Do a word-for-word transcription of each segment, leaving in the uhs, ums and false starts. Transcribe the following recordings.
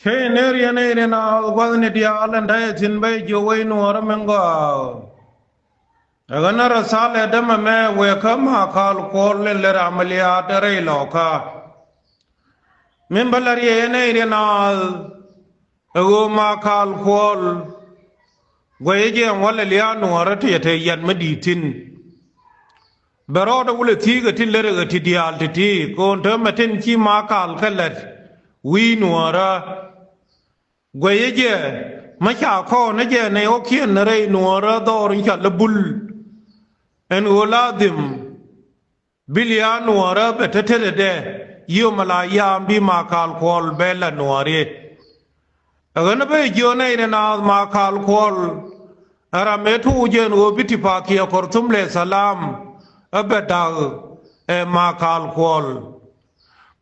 Cä yɛ ner yɛn ɛ rin a gua̱thni diaal ɛn ta̱yɛ thi̱n bä jiök wec nuɔɔrä min gɔaa. Ɛ ɣän a rɔ thalɛ dämɛ mɛ wëë kä Makal Kuɔl in lɛ ram mi liaat rɛy lɔkä. Min bä la̱r yɛ yɛn ɛ rin a ɣöö Makal Kuɔl guɛcä jɛ ɛn wälɛ liaat nuɔɔrä ti yɛ te yɛn mi di̱i̱t thi̱n. Bɛ rɔɔdɛ wulɛ thi̱i̱kɛ tin lät ɛ ɣä ti diaal ti̱ti̱ ko̱n te mɛ tin ci Makal kɛ lät wi̱i̱ nuɔɔrä. Guɛcä jɛ mä ca kɔɔnä jɛ nɛy ɣɔ̱kiɛn rɛy nuɔɔrä dhɔr in ca lä bul. Ɛn ɣöö la dhim bi liaat nuɔɔrä bɛ te tetdɛ yiëë mɛ la yaam bi Makal Kuɔl bɛ la nuɔɔri. Ɛ ɣän ɛ bä jiök nɛy ni naath Makal Kuɔl. Ɛ ram mëë tuuk jɛ ɛn ɣöö bi ti pakiɛ Kɔrthum lɛ thalam. Ɛ bɛ da̱k ɛ Makal Kuɔl.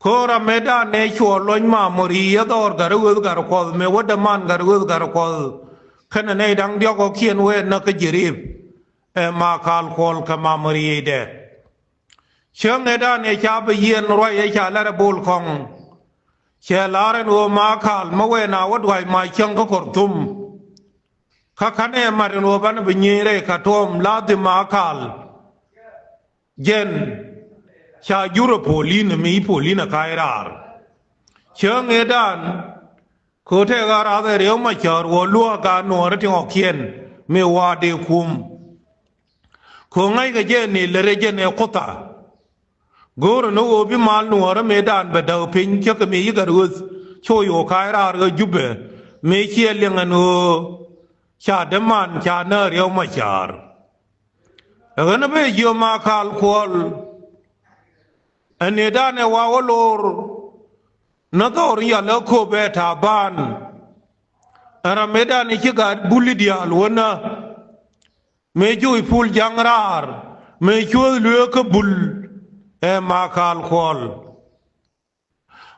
Ko̱n ram mëë da̱a̱n nɛ cuɔ lɔny mamori ɛ dhɔr gat ɛ ɣöth gat kuɔth mëë wä däman gat ɛ ɣöth gat kuɔth. Kɛnɛ nɛy da̱ŋ diɔ̱k ɣɔ̱kiɛn wee näk kä ji̱ rip. Ɛ Makal Kuɔl kɛ mamori dɛ. Cäŋ ëëdan ëë ca bi yiɛn ruac ëë ca lar ɛ bol kɔŋ. Cɛ lar ɛn ɣöö Makal mä wëë na wä duac mac cäŋ kä Kɔrthum. Kä känɛ mat ɛn ɣöö banɛ bi nyieny rɛy Katuɔm la dhim Makal. Jɛn ca jur ɛ polin ɛ mi polin ɛ ka̱c raar. Cäŋ ëëdan Kɛ ɣöö tëë ɣa̱r athɛ riɛw ma cäär wä luäk a nuɔɔri ti ŋɔkiɛn mi wa̱a̱ dee kum. Kɛ ɣöö ŋäckɛ jɛ ni lät rɛ jɛn ɛ kutha. Go̱o̱rä ni ɣöö bi mal nuɔɔri mëëdan bɛ däk piny cä kɛ mi yi̱ gat ɣöth. Cu yo̱o̱ ka̱a̱c raar ɣä Jubɛ mëë ciɛ liɛŋ ɛn ɣöö ca däman ca näk riɛw ma cäär. Ɛ ɣän ɛ ben jiök Makal Kuɔl. Ɛ nëëdan ɛ wa wä lo̱r. Ni dhɔr yal ɛ köp ɛ Taban. Ɛ ram mëëdan ɛ ci gat buli diaal wänä. Mëë joc pul jaŋ raar mëë cuäth lueek kä bul. Ɛ Makal Kuɔl.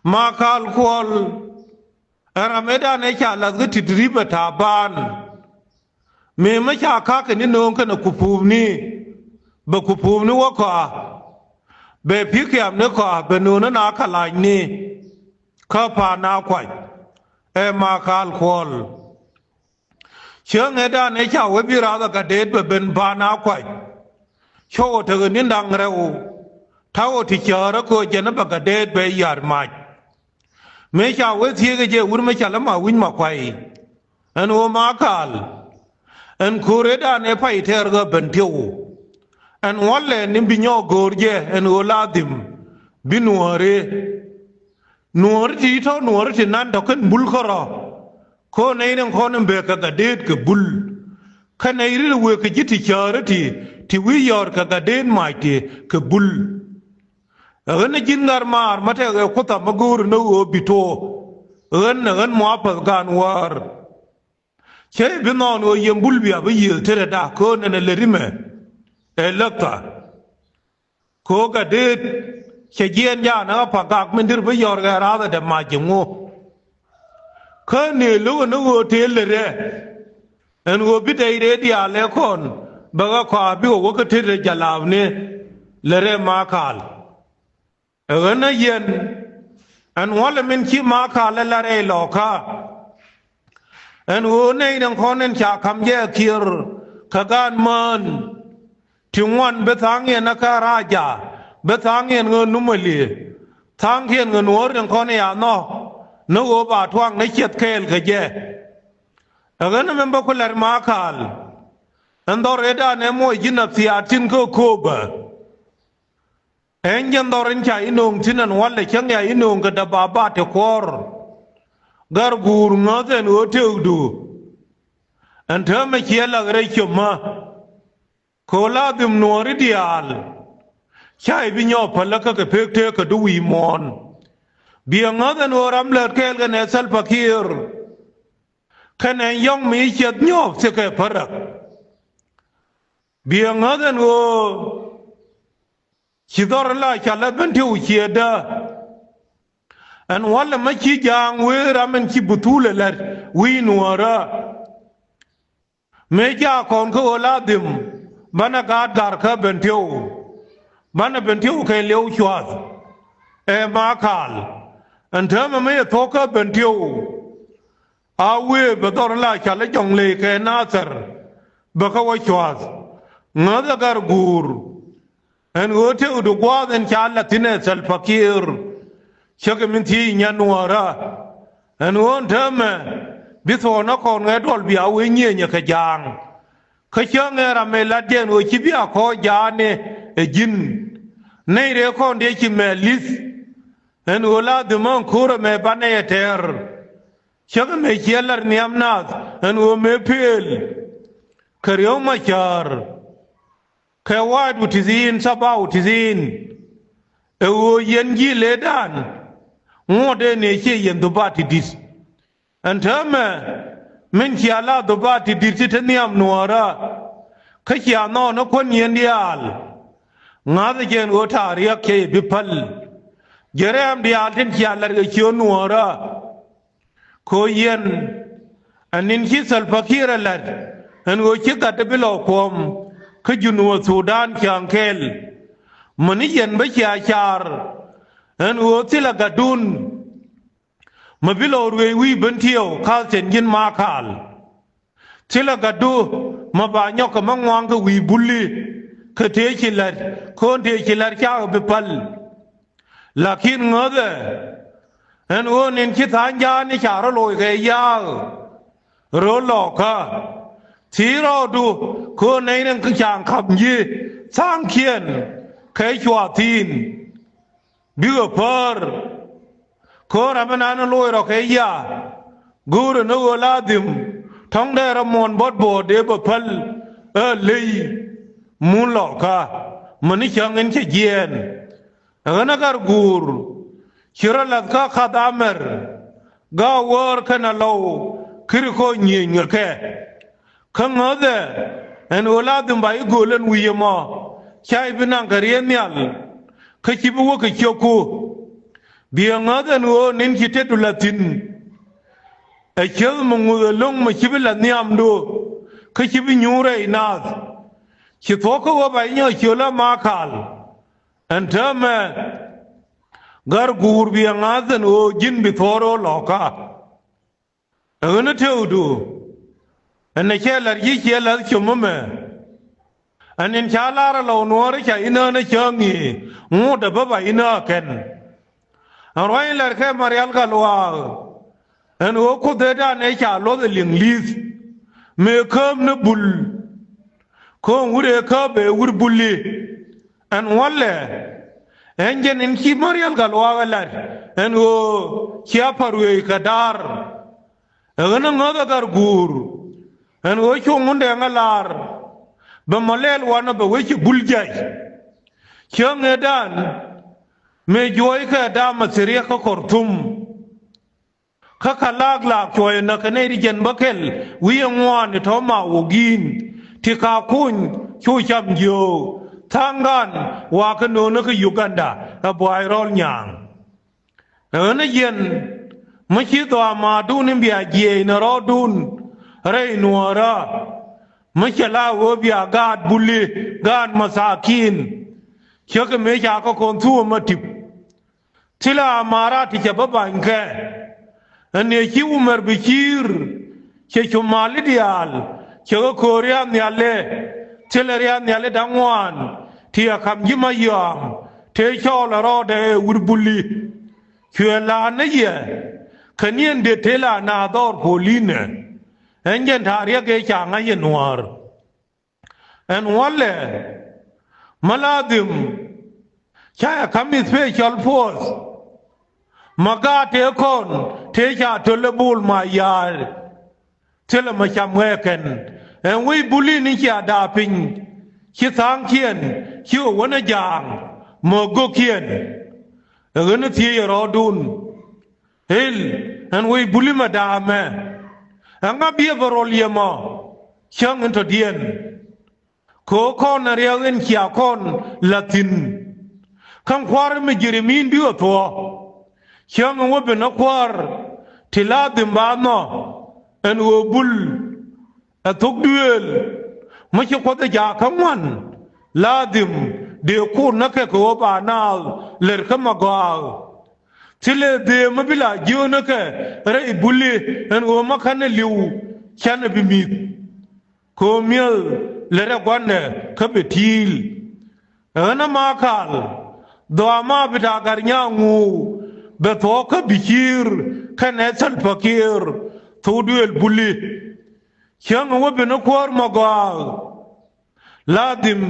Makal Kuɔl. Ɛ ram mëëdan ɛ ca lath kä ti drip ɛ Taban. Mëë mä ca ka̱kɛ ni nööŋ kɛnɛ kupuupni. Bɛ kupuupni wä kɔa. Bɛ pi̱kiamni kɔa bɛ nööŋni na kɛ lacni. Kä pa̱a̱n na kuac. Ɛ Makal Kuɔl. Cäŋ ëëdan ëë ca wee bi rath ɛ Gatdet bɛ ben pa̱a̱n na kuac. Cä ɣöö tekɛ ni̱n da̱ŋ rɛw. Ta̱wä ti cäärä köö jɛn ɛ bɛ Gatdet bɛ ya̱r mac. Mëë ca wee thiëëkɛ jɛ wur mi ca lä ma wi̱c ma kuay. Ɛn ɣöö Makal. Ɛn ko̱rëëdan ëë pay tɛɛr ɣä Bentiu. Ɛn wälɛ ni bi nyɔɔk go̱o̱r jɛ ɛn ɣöö la dhim. Bi nuɔ̱ɔ̱ri. Nuɔ̱ɔ̱ri ti tɔ̱ nuɔ̱ɔ̱ri ti nan tɔ̱ kɛn bul kärɔ̱. Ko̱ nɛy ni kɔn in bek kɛ Gatdet kɛ bul. Kä nɛy ri wëë kɛ ji̱ ti cäärä ti ti wi̱i̱ yɔ̱ɔ̱r kɛ Gatdet mac ti kɛ bul. Ɛ ɣän ɛ ji̱n ŋa̱r maar mä tɛk ɛ kutha mä go̱o̱ri ni ɣöö bi to̱o̱. Ɣän ɛ ɣän muapäth gaan wäär. Cä i̱ bi nhɔɔn ɣöö yɛn bul bia bi yiëëth tetdɛ da̱k köön ɛn ɛ lät imɛ. Ɛ läktha. Kɛ ɣöö Gatdet cɛ jiɛɛn jaanä ɣä pa̱ gak min dër bi yɔ̱r ɣɛ rathɛ dɛ mac ji̱ ŋu. Kä nëë lo̱kɛ ni ɣöö tëë lät rɛ. Ɛn ɣöö bi dɛy rɛɛ diaal ɛ kɔn bɛ ɣä kɔaa bikɛ wä kä tetdɛ jalapni. Lät rɛ Makal. Ɛ ɣän ɛ yɛn. Ɛn wälɛ min ci Makal ɛ la rɛy lɔkä. Ɛn ɣöö nɛy ni kɔn in ca ka̱m jɛ ɛ kiɛr kɛ gaan mään. Ti ŋuan bi tha̱a̱ŋ yɛn ɛ kä raja bi tha̱a̱ŋ yɛn ɣöö numä liee. Tha̱a̱ŋkiɛn ɣän wäär ni kɔn in ya nhɔk ni ɣöö ba tuaŋ ni ciɛth kɛɛl kɛ jɛ. Ɛ ɣän ɛ min bä ku lɛr Makal. Ɛn dhɔr ëëdan ɛ moc ji̱ nafsiat tin kä kööbä. Ɛn jɛn dhɔr in ca inööŋ thi̱n ɛn wälɛ cäŋ ya inööŋ kɛ däbabat ti kuɔ̱r. Gär guur ŋäth ɛn ɣöö tëëkdu. Ɛn täämɛ ciɛ lak rɛy cömä. Kɛ ɣöö la dhim nuɔ̱ɔ̱ri diaal. Ca i̱ bi nyɔɔk päl kä kɛ pek tëëk kɛ du wi̱i̱ muɔ̱ɔ̱n. Biɛ ŋäth ɛn ɣöö ram lät kɛɛl kɛnɛ Thalpa Kiir. Kɛnɛ yɔ̱ŋ mi ciɛth nyɔɔk thikɛ päräk. Biɛ ŋäth ɛn ɣöö ci dhɔr la ca lɛ Bentiu ciëtdä. Ɛn wälɛ mä ci ja̱a̱ŋ wee ram ɛn ci buthul ɛ lät wi̱i̱ nuɔ̱ɔ̱rä. Mëë jaak kɔn kä ɣöö la dhim banɛ gaat ga̱r kä Bentiu. Banɛ Bentiu kɛ liɛw cuath. Ɛ Makal. Ɛn täämɛ mi yɛ thuɔ̱k kä Bentiu. A wëë bɛ dhɔr la cal i̱ jɔ̱ŋ ley kɛ Nathɛr bɛ kä wä cua̱th. Ŋäth ɛ gar guur ɛn ɣöö tëëkdu gua̱a̱th ɛn ca la̱th thi̱n ɛ Thɛlpa Kiir. Cä kɛ min thiec nyan nuäärä ɛn ɣöö ɛn täämɛ bi thuɔ̱ɔ̱nä kɔn ŋɛ duɔl bia wee nyieenyɛ kɛ ja̱a̱ŋ. Kä cäŋ ɛ ram ëë latdiɛn ɣöö ci bia kɔɔc ja̱a̱ni ɛ ji̱n. Nɛy rɛɛ kɔn dee ci mɛ li̱th ɛn ɣöö la dhimä ɛn ko̱r ɛmɛ banɛ yɛ tɛɛr. Cäk ɛmɛ ciɛ lar nhiam nath ɛn ɣöö mëë pëël kɛ riäw ma cäär kɛ wa̱a̱du ti thi̱n thabaw ti thi̱n. Ɛ ɣöö yɛn ji̱ leedan ŋuɔ̱t ëë nëë ciɛ yɛn dhubaat ti di̱t. Ɛn täämɛ min cia la dhubaat ti di̱t ti te nhiam nuäärä. Kä cia nhɔɔn ɛ kuän yɛn diaal. Ŋa̱thä jɛ ɛn ɣöö ta̱a̱ riäk cɛ yɛ bi päl. Jɛ rɛɛm diaal tin cia lat kɛ ciöön nuäärä. Kɛ ɣöö yɛn ɛ ni̱n ci Thɛlpa Kiir ɛ la̱t ɛn ɣöö ci gat ɛ bi lɔ kuɔ̱m kä Junub Thudan cäŋ kɛl. Mäni yɛn bä cia car ɛn ɣöö thilɛ gatdun. Mä bi lɔ ruëëc wi̱i̱ ben tiɛw ka̱th cɛn ji̱n ma kaal. Thilɛ gatdu mä ba nyɔk kɛ mä ŋua̱a̱ŋ kɛ wi̱i̱ buli kɛ tëë ci la̱t ko̱n tëë ci la̱t cakɛ bi päl. Lakin ŋäthɛ ɛn ɣöö ni̱n ci tha̱a̱ŋ ja̱a̱n i̱ ca rɔ loc kɛ ya̱a̱k. Röö lɔkä thi̱i̱ rɔɔdu ko̱n nɛy rin kä ca̱a̱ŋ ka̱m ji̱ tha̱a̱ŋkiɛn kɛ cua thi̱i̱n. Bikɛ päär. Ko̱r ram ɛnan loc rɔ kɛ ya. Go̱o̱rɛ ni ɣöö la dhim tɔ̱ŋ dee rɔ muɔ̱ɔ̱n buɔ̱t buɔ̱ɔ̱t dee bɛ päl. Ɛ ley mun lɔkä mäni cäŋ in cɛ jiɛɛn. Ɛ ɣän ɛ gar guur ci rɔ la̱th kä kath amɛr. Ga̱a̱ wäär kɛn a lɔw kiri kɔ nyieny ŋäkɛ. Kä ŋäthɛ ɛn ɣöö la dhim ba i̱ gööl ɛn wi̱i̱ ɛmɔ ca i̱ bi naŋ kɛ riee nhial. Kä ci bi wä kɛ ciökku. Biɛ ŋäth ɛn ɣöö ni̱n ci tetdu la thi̱n. Ɛ cieth mi ŋuth ɛlɔ̱ŋ mi ci bi la nhiamdu. Kä ci bi nyuur rɛy naath. Ci thuɔ̱k kä wä ba i̱ nyɔk ciöl a ma kaal. Ɛn täämɛ gar guur biɛ ŋa̱th ɛn ɣöö ji̱n bi thuɔ̱ɔ̱r ɣöö lɔ̱kä. Ɛ ɣän ɛ tëëkdu ɛn ɛ cɛ la̱r ji̱ ciɛ la̱th com ɛmɛ. Ɛn in ca lar ɛ lɔw nuɔɔri ca inään ɛ cäŋ i̱ ŋuut ɛ bä ba inää kɛn. Ɛn ruac in la̱r kɛ Marial Gatluak ɛn ɣöö kuoth ëëdan ëë ca luɔth ɛ liŋ li̱th mëë kääp ni bul. Ko̱o̱ŋ wut ëë kääp ëë wut buli. Ɛn wälɛ ɛn jɛn in ci Marial Gatluak ɛ la̱r ɛn ɣöö cia pa̱r wëë kɛ da̱r. Ɛ ɣän ɛ ŋäth ɛ gar guur ɛn ɣöö cuɔ̱ŋ wundɛ ŋä laar. Bɛ mɔ lɛɛl wanɔ bɛ wec ci bul jac. Cäŋ ëëdan mëë juɔ̱ɔ̱ckɛ da̱a̱m ɛ thiriɛk kä Kɔrthum. Kä ka laak laak cuɔ̱ɔ̱c ɛ näk kɛ nɛy ti jiɛn bä kɛl wi̱i̱ ɛ ŋuan ɛ tɔ̱ ma wok yi̱i̱n. Ti ka kuny cu cam jiöök tha̱a̱ŋdan wakä nööŋä kä Uganda ɛ buay rɔl nyaaŋ. Ɛ ɣän ɛ jiɛn mi ci dhɔaamaadun in bia jiɛc ni rɔɔdun rɛy nuäärä. Mi cɛ la ɣöö bia gaat buli gaat mathakin. Cä kɛ mëë ca kä kɔn thuɔ̱ɔ̱m a tip. Thilɛ amarat ti cɛ bä banykɛ. Ɛn ëë ci Umɛr Bɛcir cɛ cu mali diaal cɛ ɣä köör ria̱a̱n nhiali. Thilɛ ria̱a̱n nhiali da̱ŋ ŋuan ti ɛ ka̱m ji̱ ma yɔaam tëë cɔɔl ɛ rɔɔdɛ ɛ wur buli. Cuɛ la̱a̱n ni yɛ kɛ ni̱en dee tëë la naath dhɔr puɔ̱li̱nɛ. Ɛn jɛn ta̱a̱ riɛk ëë ca ŋa̱c yɛ nuäär. Ɛn wälɛ mä la dhim ca yɛ ka̱m i̱ special force. Mä gaat tëë kɔn tëë ca töl ɛ bul ma ya̱a̱. Thilɛ mä cam ɣɛɛ kɛn ɛn wec buli ni cia da̱a̱ piny. Ci tha̱a̱ŋkiɛn ci ɣä wänä ja̱a̱ŋ mä go̱kiɛn. Ɛ ɣän ɛ thiec ɛ rɔɔdun. Ëël ɛn wec buli mɛ da̱a̱mɛ. Ɛŋa biɛ bɛ rol yɛ mɔ cäŋ in tɔ̱diɛn. Kɛ ɣöö kɔn ɛ riɛk in cia kɔn la̱th thi̱n. Kä kua̱r mi Jɛrɛmin bi ɣä thuɔ̱ɔ̱. Cäŋ in wä ben ɛ kua̱r ti la dhim ba nhɔ ɛn ɣöö bul. Ɛ thok duëël mi ci kuɔth ɛ jaak kä ŋuan la dhim dee kur näkɛ kɛ ɣöö ba naath lɛr kä ma gɔaa. Thilɛ dhëë mi bi la jiöönä kɛ rɛy buli ɛn ɣöö ma känɛ li̱w. Canɛ bi mi̱th kɛ ɣöö mi̱eth lɛ rɛ gua̱ndɛ kä bɛ ti̱i̱l. Ɣän ama kal dhɔaama bi ta̱a̱ gat nyaa ŋuu̱ bɛ thuɔ̱k kä bi ci̱i̱r kɛnɛ thäl pakiër thok duëël buli. Cäŋ wä bi ni kuäär mɔ gɔaa. Ladhim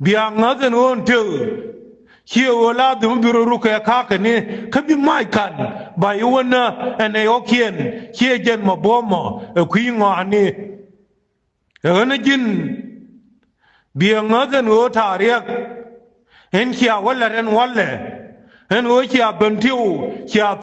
bia ŋäth ɛn ɣöö ɛn tëë ciɛ ɣöö ladhim bi rɔ ruk kɛ ka̱a̱kɛ ni kä bi mac ka̱n ba iwänä ɛn ɛ ɣɔ̱kiɛn ciɛ jɛn mɔ buɔ̱mɔ ɛ kui̱ ŋɔaani. Ɛ ɣän ɛ ji̱n bia ŋäth ɛn ɣöö ta̱a̱ riɛk ɛn cia wä la̱t ɛn walɛ ɛn ɣöö cia ben tiw cia